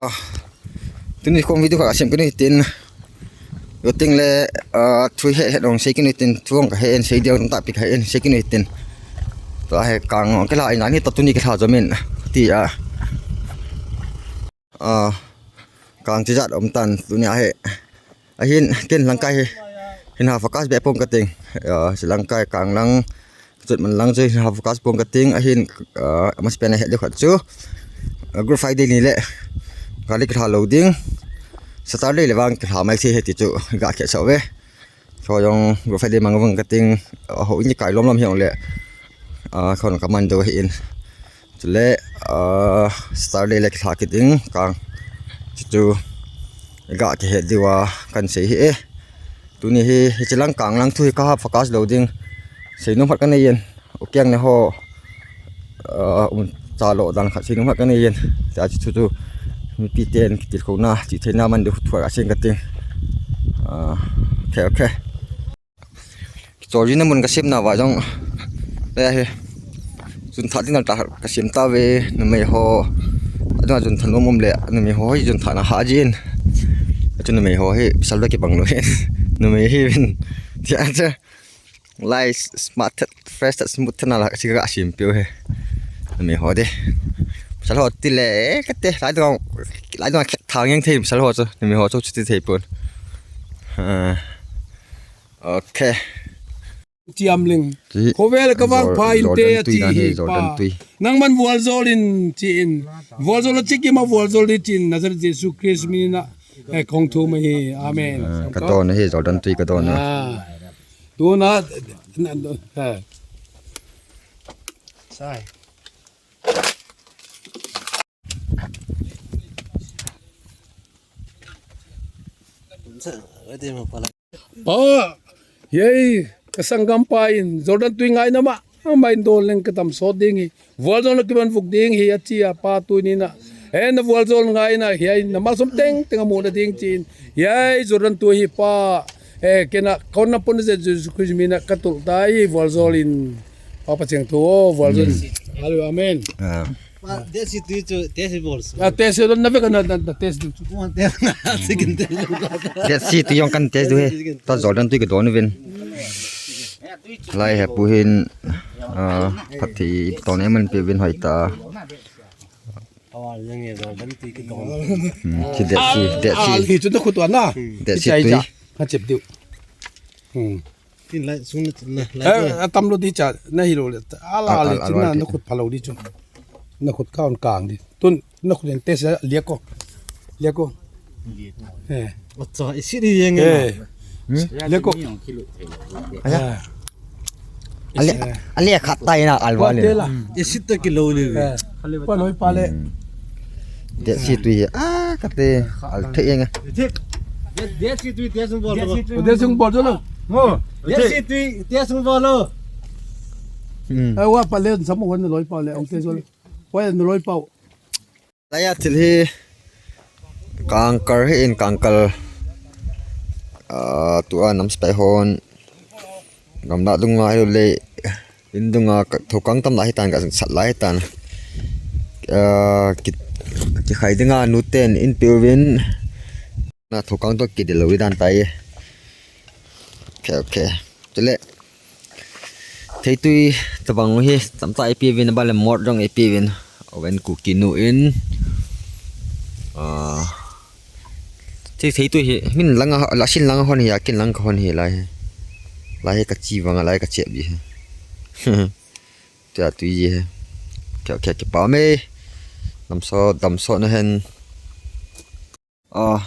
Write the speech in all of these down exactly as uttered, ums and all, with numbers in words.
Ah, tuni kong video khat kasem kit u hitin. Yo ting le, ah, thu he he dong sei kit u hitin, thu ong ka he en sei diu ta pi ka he en sei kit u hitin. Tua he kang ong kila ina ni to tuni kila jo min. Ti a. Ah, kang ti jat om tan tuni a he. Ahin ken langkai he. Hin ha focus be pong ka ting. Ah, si langkai kang lang. Chut man lang chu ha focus pong ka ting ahin, ah, mas pen a he de khat chu. Ah, Good Friday ni le. Kali kila lo ding. Saturday le vang kila mai se he ti chu ga ke so ve. Cho jong Good Friday mang vang ka ting, ah, ho ni kai lom lom hi ong le. Ah, khon ka man do hi in. Chule, ah, Saturday le kila ki ding kang. Chu chu ga ke he diu a kan sei hi e. Tuni hi, hichi lang kang lang thu hi ka ha focus lo ding. Seinom khat ka nei in. U kiang ne ho, ah, um, cha lo dan khat seinom khat ka nei in. Tia chu chu chu. Mipi ten kitil khona, ti theina man de thu ka sing ka ting. Ah, okay, okay. Chorina mun ka sem na va jong. Le he. Jun tha ding ta ka sem ta ve, numei ho. Adang jun tha nom um le, numei ho hi jun tha na ha jin. Chu numei ho hi, sal ve ki bang lo he. Numei hi vin. Tia cha. Lai smart, fresh, smooth na la, si ka sem piu he. Numei ho de. Sal ho ti le, ka te, lai dong, lai dong thang yang thei, sal ho chu, numei ho chu ti thei pon. Ah, okay. Chiam ling. Khovel ka vang pha in te a chi hi pa. Nang man vual zol in chi in. Vual zol chi ki ma vual zol di chin. Nazareth Jesu Christ mi na. Eh, kong thu ma hi. Amen. Ah, ka don hi Jordan tui ka don. Ah. Tu na, na, na, eh. Sai. Pa, yei, ka sanggam pa in, Jordan tui ngai na ma, ma in don leng ka tam sot ding hi. Vual zol na ki ban vuk ding hi, a chi a pa tuni na. Eh, na vual zol ngai na, yei, na mal som teng, teng a mu na ding chin. Yei, Jordan tui hi pa, eh, kena, kon na pon ze Jesu Christ mi na ka tul ta hi, vual zol in. Pa pa cheng thu, vual zol. Hallelujah, amen. Ah. Desi tui chu, desi bol. Ah, desi lo na ve ka na, na, na desi tu chu. Desi tui jong kan desi du he. Ta Jordan tui ka don vin. Lai he pu hin, ah, phat thi ton e man pe vin hoi ta. Awal yang e Jordan tui ka don. Hmm, ki desi, desi. Ah, hi chu na khut wa na. Desi tui. Ha chep diu. Hmm. Tin lai sung na, na, lai. Eh, a tam lo di cha, na hi lo le. Ala le, al, tin na, na khut pha lo di chu. Na khut ka on kang di. Tun, na khut en test liak ko. Liak ko. Eh. Acha, isi di yeng. Eh. Liak ko. Aya. Ale, ale khat tai na alwa le. Isi ta kilo le. Eh. Pa loi pa le. Desi tui. Ah, kate. Al the yeng. Desi tui, desi bol. Desi bol lo. Mo. Desi tui, desi bol lo. Hmm. Eh, wa pa le, samu wan loi pa le, ong te sol. Wa loi pa. Laya thil hi kangkal hi in kangkal, ah, tua nam sipai hon gamla dunga hi le in dunga thokang tam la hi tan ka sat la hi tan, ah, ki, ki khai dinga nu ten in piu vin na thokang to ki de lo hi dan tai. Okay, okay. Chule. Theitui tabang hi tamta ipi vin, bale mot jong ipi vin. Oven ku kinu in. Ah. Thei, theitui hi, min langa, la sin langa hon hi, akin lang ka hon hi lai. Lai ka chi vang, lai ka chep di. Tia tui hi. Kya, kya, kya pa me. Damso, damso na hen. Ah,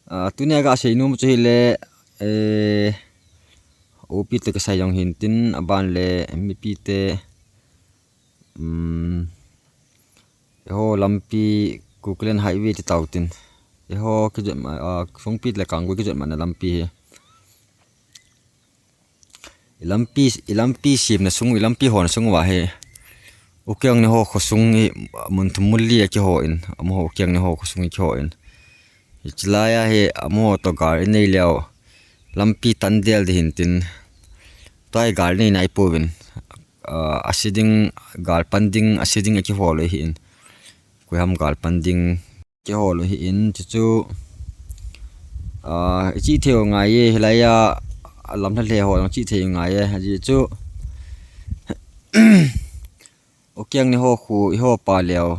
ah, tunia ka seinom chu hile, eh, opi te ka sai jong hin tin, aban le mipi te, um, eiho lampi Kukiland Highway te tau tin. Eiho kijot ma, ah, Songpi le Kanggui kijot ma na lampi hi. I lampi, i lampi simna sung, i lampi hon sung uva hi. Ukiang ni ho khosung hi mun thum mun li a kiho in, amaho ukiang ni ho khosung hi kiho in. Hichi lai a hi amaho to gal i nei leo. Lampi tan del di hin tin. Tua hi gal nei nai pouvin. Ah, a si ding, gal pan ding, a si ding a kiho le hi in. Koi ham gal pan ding. Kihol u hi in, chuchu, ah, i chih thei u ngai e, hilai a, a lamlha le ho jong chih thei u ngai e, ajeh chu, Ukiang ni ho khu, i ho pa leo.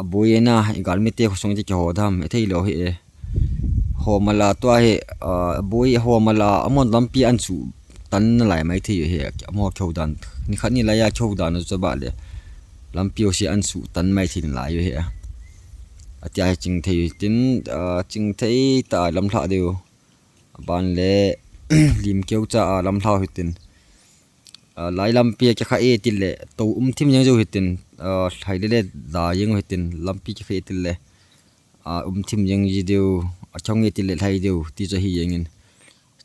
A boi e na, i galmite khosung i ti kiho dam, i thei lou hi e. Ho mala tua hi, ah, a boi ho mala, amon lampi an su tan na lai mai thei hi, amo kho dan. Ni khat ni lai a kho dan chu ba le. Lampi o si an su tan mai thei lai hi. Atia hi ching thei tin, ah, ching thei ta lamlha deu. Ban le lim keu cha a lamlha hi tin. Ah, lai lampi a kikha e tile, to um thim jeng jou hitin, ah, lhai le le da jeng hitin, lampi kikha e tile, ah, um thim jeng ji deu, a chong e tile lhai deu, ti chu hi jeng in.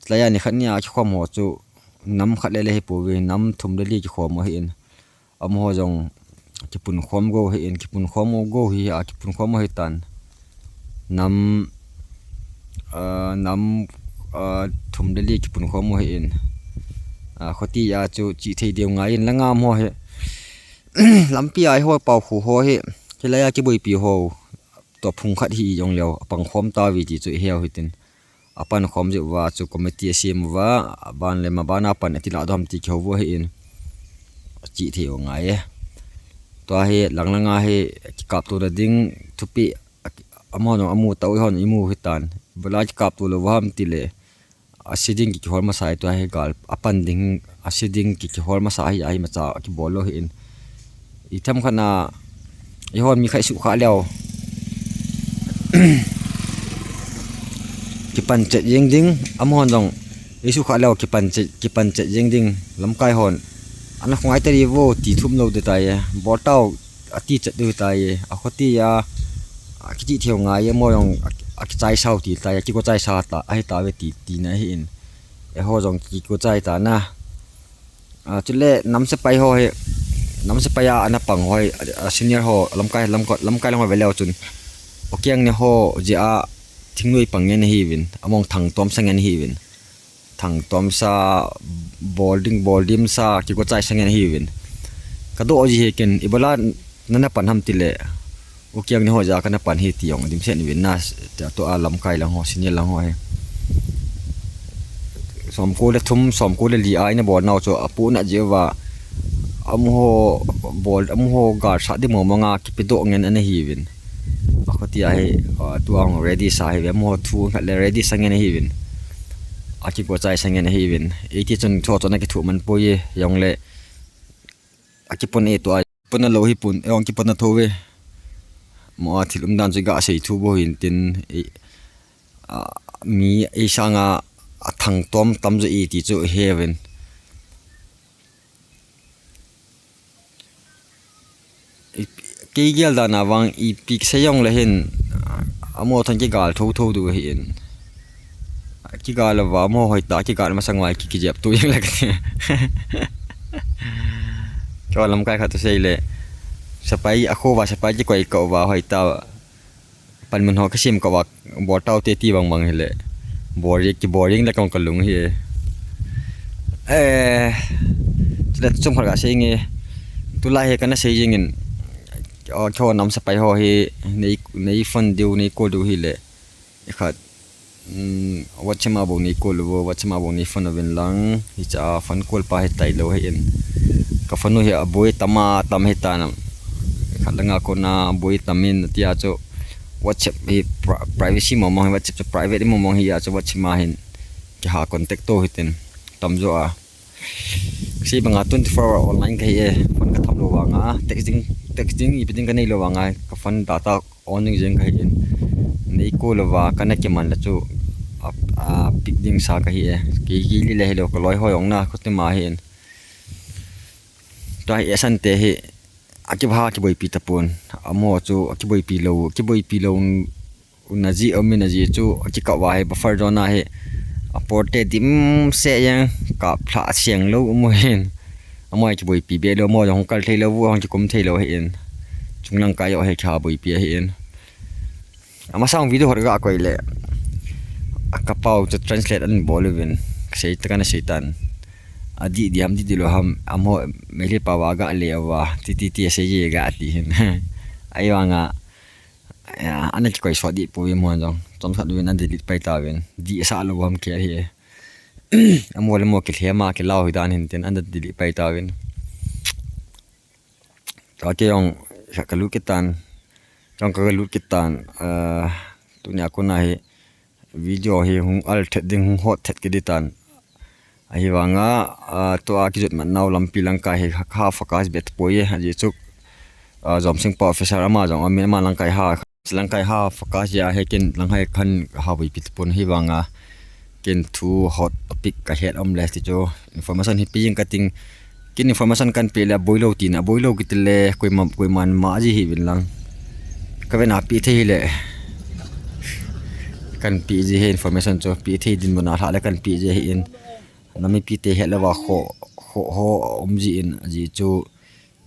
Lai a ni khat ni a kikhom ho chu, nam khat le le hi pouve, nam thum le li kikhom ho hi in. Amaho jong kipun khom go hi in, kipun khom go hi a, kipun khom hi tan. Nam, ah, nam, ah, thum le li kipun khom hi in. Ah, khoti a chu chih thei deu ngai in langa mo hi. Lampi a i ho pau khu ho hi. Hilai a kiboipi ho. To phung khat hi jong leo, pang khom ta vi ti chu i heu hitin. A pan khom jeh uva chu committee a sem uva, a ban le ma ban a pan ati la dom ti kihou u hi in. Chih thei u ngai e. Tua hi lang langa hi kikap to na ding thupi, a, amon amu tau hon imu hi tan. Bala kikap to lou ham tile. A si ding ki kihol masa e tua hi gal, a pan ding, a si ding ki kihol masa hi, a hi macha kibol lou hi in. I tham khat na, i hon mi khat i sukha leo. Kipan chet jeng ding, amahon jong, i sukha leo kipan chet, kipan chet jeng ding, lamkai hon. Ana khongai tari vo, ti thum lou de tai e, bol tau, ati chet de tai e, a khoti a, a kichih thei u ngai e, mo jong, a, a kichai sau ti tai e, kiko chai sa ta, ahi ta ve ti, ti na hi in. E ho jong kiko chai ta na. A, chule nam sepai ho hi, nam sepai a ana pang ho hi, a, a senior ho, lamkai, lamkai, lamkai lang ho ve leo chun. Ukiang ni ho jeh a thingnoi pang ngen ahi uvin, among thang tom sa ngen ahi uvin. Thang tom sa, bol ding, bol dim sa, kiko chai sa ngen ahi uvin. Ka do ji hi ken, i bala nana pan ham tile. Ukiang ni ho jeh a kana pan hi ti jong dim sen uvin na, tua lamkai lang ho, senior lang ho hi. Som ko le thum, som ko le li a ina bol nau chu a pu na jeh uva. Amu ho bol, amu ho gal sa di mo manga kipe doh ngen ana hi uvin. A khoti a hi, a, tua hung ready sa hi ve, amu ho thu khat le ready sa ngen ahi uvin. A kiko chai sa ngen ahi uvin. Eiti chun cho cho na kithu man poi e, jong le. A kipon e tua. Pon na lou hi pon, e ong kipon na tho ve. Mo a thil um dan chu ga sei thu bo hin tin, e, a, mi e sanga a thang tom tam jo e ti chu he uvin. I, kei gel dan a vang i pik se jong le hin, a, amo thon kigal tho tho du hi in. Kigal lou va, mo hoi ta, kigal masang vai, ki, kijep tu jeng le ka ti. Cho lamkai khat tu sei le. Sepai, a kho va sepai kikoi kau va hoi ta. Panmun ho ka sem kau va, bol tau te ti bang bang hi le. Boring, kiboring le kong kalung hi e. Eh, chule chom khat ka sei nge. Tulai hi kana sei jing in. O, cho nam sepai ho hi, nei, nei phone diu, nei call diu hi le. Ikhat, um, WhatsApp a bou nei call uvo, WhatsApp a bou nei phone uvin lang, hicha phone call pa hi tailou hi in. Ka phone u hi aboi tam a tam hi ta nam. Ikhat langa kona aboi tam in tia chu WhatsApp hi pri-, privacy mong mong hi, WhatsApp chu private mong mong hi a chu WhatsApp a hin kiha contact to hi tin tam jo a. Sei banga twenty four hour online kahi e, phone ka tham lou vanga, texting, texting ipi ding ka nei lou vanga, ka phone data on ding jeng kahi in. Nei call lou va, kana kiman la chu, a, a, pick ding sa kahi e. Kei, kei li le hilou, ka loi hoi ong na, khutima hi in. Tua hi e san te hi, a kibha kiboipi tapon. Amo chu, a kiboipi lou, kiboipi lou, Una ji, um in a ji chu, a kikah uva hi, buffer zone a hi, a porte dim se jeng, kap lha a seng lou, um hin. Amo hi kiboipi be lou, amo jong kal thei lou, hung kikum thei lou hi in. Chunglang kai o hi kha boipi hi in. Ama sang video hot ga koi le. A ka pau chu translate an bol uvin. Sei ta kana sei tan. A di di ham di di lou ham, amo Meitei pau a ga le uva, ti ti ti sei ji ga ti hin. Ahivanga, ya, ana kikoi sot deh poi, amahon jong chomkhat uvin ana delete pai tauvin. Dihsah lou ham kei hi. Amaho le amaho kilhem a kilau hi dan hin tin ana delete pai tauvin. Tua kei jong ka lut kit tan, jong ka lut kit tan, ah, tunia kona hi video hi hung al thet ding, hung hot thet kit ding tan. Ahivanga, ah, tua kijot mat nau lampi langkai hi ha, ha focus beh poi e, ajeh chu, ah, Jomsing pa officer ama jong amin, ama langkai ha, langkai ha focus jeh a hi ken lang hi kahin ha boipi tapon, ahivanga ken thu hot topic ka het um le ti chu information hi pe jing kating, ken information kahin pe le aboi lou tina, aboi lou kiti le koima, koiman ma ji hih uvin lang. Ka vet na pe thei hile kahin pe ji hi information chu, pe thei dinmun a lhah le kahin pe ji ahin. Na mipite het louva kho, kho ho um ji in, ajeh chu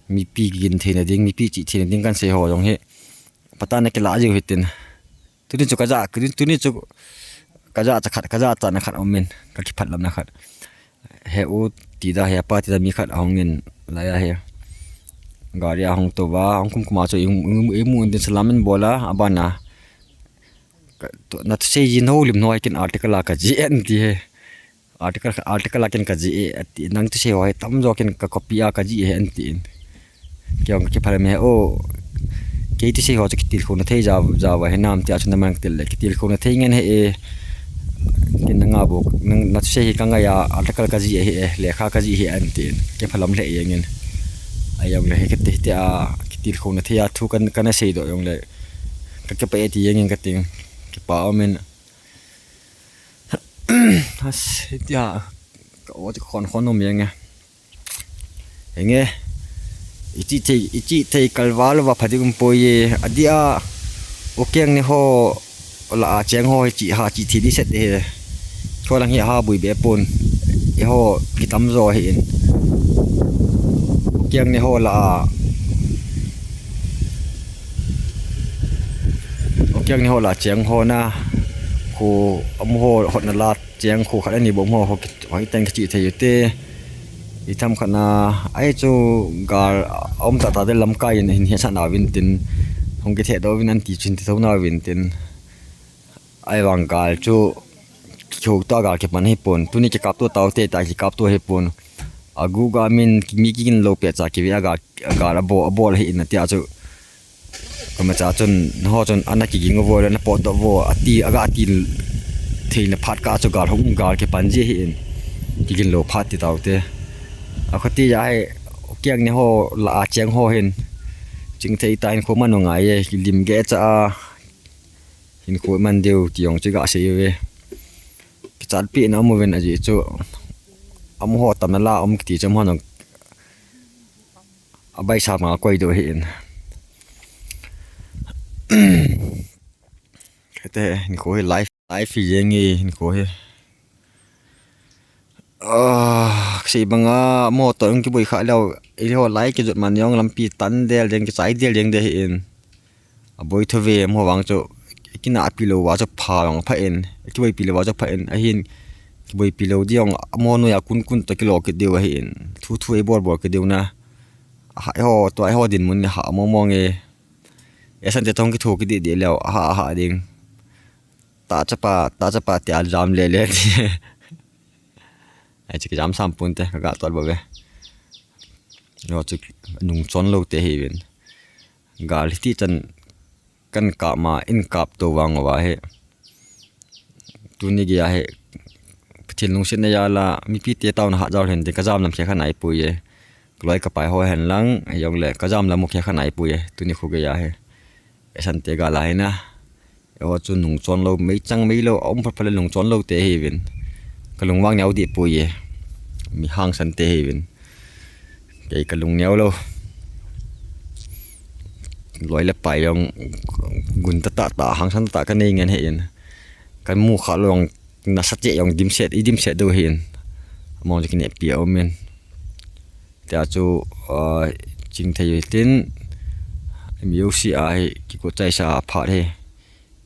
mipi gin theina ding, mipi chih theina ding kahin sei ho jong hi phatah in na kilah jiu hitin. Tuni chu ka ja, tuni chu ka ja cha khat, ka ja cha na khat um in, ka kiphat lam na khat. He u ti da, he pa ti da, mi khat ahung in lai a hi. Gari ahung tou va, ahung kum kum a chu i, i, i mu in tin salam in bol a, aban a. Ka, tu, na thusei jin ho lim noi ken article a ka jih e an ti hi. Article, article a ken ka jih e, ati, nang thusei ho hi tamjo ken ka copy a ka jih e an tin. Kei jong ka kiphalam e, o, kei thusei ho chu kitilkhouna thei ja, ja uva hinam tia chu na mang til le, kitilkhouna thei ngen ahi e. Ken na ngah bou, nang, na thusei hi ka ngai a, article ka jih ahi e, lekha ka jih ahi an tin. Kiphalam lheh jeng in. Ahi jong le hi kati, hitia kitilkhouna thei a thu kan, kana seidoh jong le, ka kipah e ti jeng in kating. Kipah um in. As, hitia ka ot khon khon um jeng e. Henge. I chih thei, i chih thei kalval uva pha ding um poi e. Adeh a, U Kiang ne ho lah a cheng ho hi chih ha, chih thei di set e. Kho lang hi ha boi be pon. Eiho kitam jo ahin. U Kiang ne ho lah a, U Kiang ne ho lah a cheng ho na, kho amaho hotna lah a cheng kho khat ani bou amaho ho, ho hi teng ka chih thei u te. I tham khat na, ahi chu gal a um tah tah te lamkai in hin hetsah nauvin tin, hung kithehdoh uvin an ti chu hin ti thou nauvin tin. Ahivang gal chu, kihou ta gal kipan hi pon. Tuni kikap tou tau te, ta kikap tou hi pon. Agu ga min, mi kigin lou pet cha kive a gal, gal abol, abol hi in atia chu. Kama cha chun, nangho chun, ana kiging uvo le, na potdoh uvo, ati, aga ati theina phat kah chu gal hung, gal kipan ji ahi in. Kigin lou phat ti tau te. Akhuti ja hi, U Kiang ne ho lah a cheng ho hin. Ching thei ta hin kho man u ngai e, lim ge cha a. Hin kho man diu ti jong chu ga sei uve. Kichat pi na um uvin ajeh chu. Amaho tamna lah a um kiti chu amaho jong. Abaisa ma koi doh ahi in. Kete, hinkho hi life, life hi jeng e, hinkho hi. Ah, sei banga motor hung kiboi kha leu, eiho lai kijot man jong lampi tan del jeng, kichai del jeng de ahi in. Aboi tho ve, amaho vang chu, kinahpi lou va chu pha jong pha in, kiboipi lou va chu pha in, ahin, kiboipi lou di jong, amaho noiya kun kun toh kilo kit diu ahi in, thu thu eibol bol kit diu na. Aha, eiho, tua eiho dinmun hi ha mong mong e. Esan te tong kitho kit deh deh leu, aha, aha ding. Ta chapa, ta chapa tia jam le le ti. Ai chu kijam sam pon te, ka ga tol bou ve. Eiho chu nung chon lou te ahi uvin. Gal hiti chan kan kap ma, in kap tou vang uva hi. Tuni gei a hi, Pathen lungsetna jal a, mipite taona hat jal hen tin, ka jam lam khe kha nai poi e. Ka loi ka pai ho hen lang, ahi jong le, ka jam lam u khe kha nai poi e, tuni kho gei a hi. Esan te gal a hi na. Eiho chu nung chon lou, meichang meilou, a um phat phat le nung chon lou te ahi uvin. Ka lung vang neo deh poi e. Mi hangsan te ahi uvin. Kei ka lung neo lou. Loi le pai jong gun tah tah tah, hangsan tah tah ka nei ngen ahi in. Ka mu kha lou jong nasa cheh jong dimset, i dimset diu ahi in. Among jong kineppi a um in. Tia chu, ah, ching thei u hitin. Mi u si a hi kiko chaisa phat hi.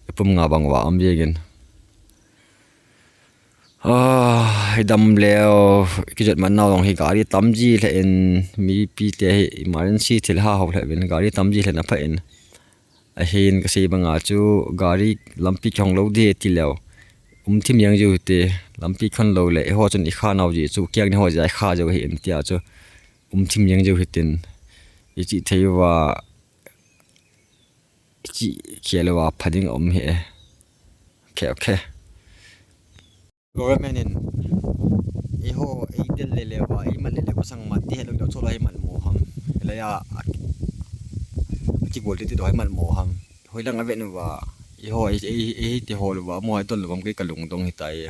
I pum nga bang uva um jeng in. Ah, i dam leu, kijot man nau jong hi gari tam ji lheh in, mipite hi emergency thil ha ho lheh uvin, gari tam ji lheh in apha in. Ahin kasei banga chu gari lampi kihong lou ding tileu, um thim jeng jiu hite. Lampi kihon lou le eiho chun ikha nau ji chu kiang ni ho ja ikha jiu hi in tia chu um thim jeng jiu hitin. Ichi thei uva, ichi khel uva pha ding um hi e. Okay, okay. Government in eiho eidel le le uva, eimat le le uva sang mat ti helou deu cholo hi mat mo ham. Hilai a, a, akigol ti ti dou hi mat mo ham. Hoilang avet uva, eiho ei, ei, ei ti hol uva, mo ei ton lou ham kei kalungdong hitai.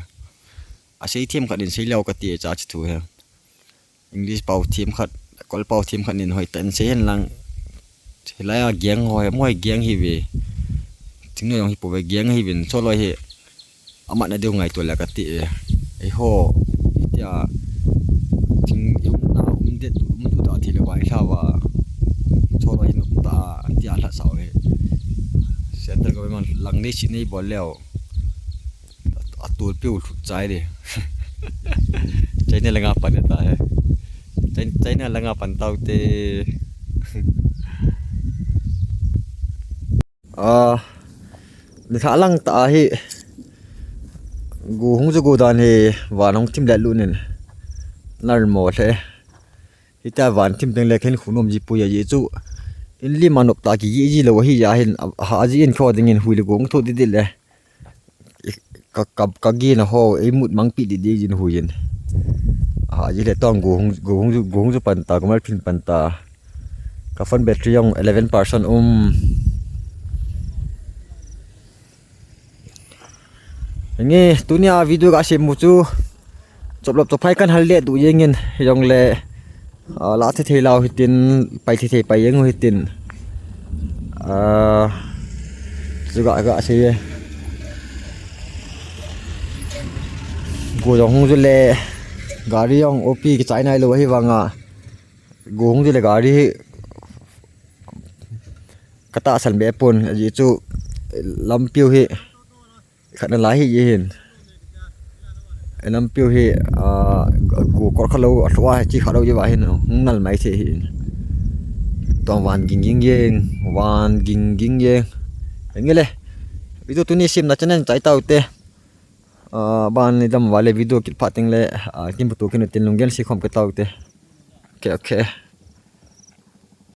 Asei them khat in sei leu kati cha chi thu he. English pau them khat, Kol pau them khat nin hoitah in sei hen lang. Hilai a gang ho hi, mo hi gang hi ve. Thingnoi jong hi pou ve, gang hi vin, cholo hi. Amat na deu ngaito le kati e. Eiho, itia, thing, i umna, um det, um tu ta thei le uva, i lha uva. Cholo hi nop ta, antia lha sao hi. Central government lang nei si nei bol leu. Atul piu lhut chai di. China langa pan ta he. China, China langa pan tau te. Ah, ni tha lang ta hi. Gu hung ju gu dan hi, van hung thim le lu nin. Nar mo le. Hita van thim teng le khen khu nom ji pui a ji chu. In lim a nop ta ki ji ji lo hi ja hin, a, ha ji in kho ding in hui le gu hung thu di di le. Ka, ka, ka gin a ho, ei mut mang pi di di jin hui jin. A, ji le tong gu hung, gu hung ju, gu hung ju pan ta, gu mal phin pan ta. Ka phone battery jong eleven percent um. Nge, tunia video ka sem mu chu. Chop lop chop phai kan hal le du jeng in, jong le. Ah, la thei thei lau hitin, pai thei thei pai jeng u hitin. Ah, chu ga, ga sei e. Gu jong hung ju le, gari jong opi kichai nai lou hi vanga. Gu hung ju le gari hi ka tahsan be pon, aji chu lampiu hi. Khat na lai hi ji hin. Lampiu hi, ah, gu kor kha lou, a lhua hi chi kha lou ji va hin, hung nal mai thei hin. Tong van ging ging jeng, van ging ging jeng. Nge le, video tuni semna channel chai tau te. Ah, ban ni dam va le video kit pha teng le, ah, kin putu kin tin lunggen si khom ke tau te. Okay, okay.